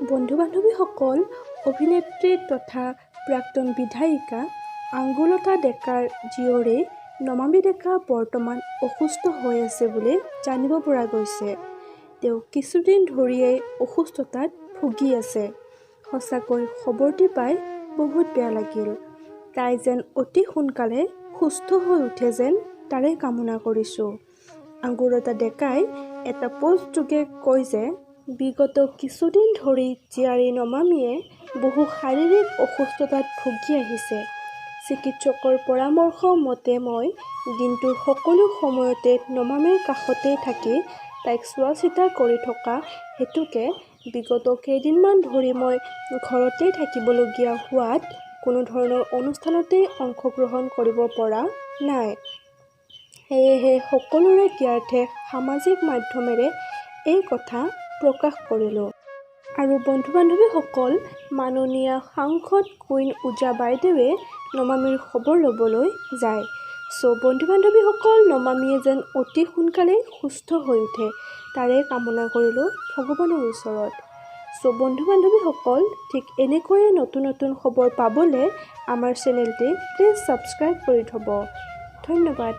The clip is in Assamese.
বন্ধু বান্ধৱীসকল, অভিনেত্ৰী তথা প্ৰাক্তন বিধায়িকা আঙুৰলতা ডেকাৰ জীয়ৰী নমামী ডেকা বৰ্তমান অসুস্থ হৈ আছে বুলি জানিব পৰা গৈছে। তেওঁ কিছুদিন ধৰিয়েই অসুস্থতাত ভুগি আছে। সঁচাকৈ খবৰটি পাই বহুত বেয়া লাগিল। তাই যেন অতি সোনকালে সুস্থ হৈ উঠে যেন তাৰে কামনা কৰিছোঁ। আঙুৰলতা ডেকাই এটা পোষ্টযোগে কয় যে, বিগত কিছুদিন ধৰি জীয়াৰী নমামীয়ে বহু শাৰীৰিক অসুস্থতাত ভুগি আহিছে। চিকিৎসকৰ পৰামৰ্শ মতে মই দিনটোৰ সকলো সময়তে নমামীৰ কাষতেই থাকি তাইক চোৱা-চিতা কৰি থকা হেতুকে বিগত কেইদিনমান ধৰি মই ঘৰতেই থাকিবলগীয়া হোৱাত কোনোধৰণৰ অনুষ্ঠানতেই অংশগ্ৰহণ কৰিব পৰা নাই। সেয়েহে সকলোৰে জ্ঞাতাৰ্থে সামাজিক মাধ্যমেৰে এই কথা প্ৰকাশ কৰিলোঁ। আৰু বন্ধু বান্ধৱীসকল, মাননীয়া সাংসদ কুইন ওজা বাইদেৱে নমামীৰ খবৰ ল'বলৈ যায়। চ' বন্ধু বান্ধৱীসকল, নমামীয়ে যেন অতি সোনকালেই সুস্থ হৈ উঠে তাৰে কামনা কৰিলোঁ ভগৱানৰ ওচৰত। চ' বন্ধু বান্ধৱীসকল, ঠিক এনেকৈয়ে নতুন নতুন খবৰ পাবলৈ আমাৰ চেনেলটি প্লিজ ছাবস্ক্ৰাইব কৰি থ'ব। ধন্যবাদ।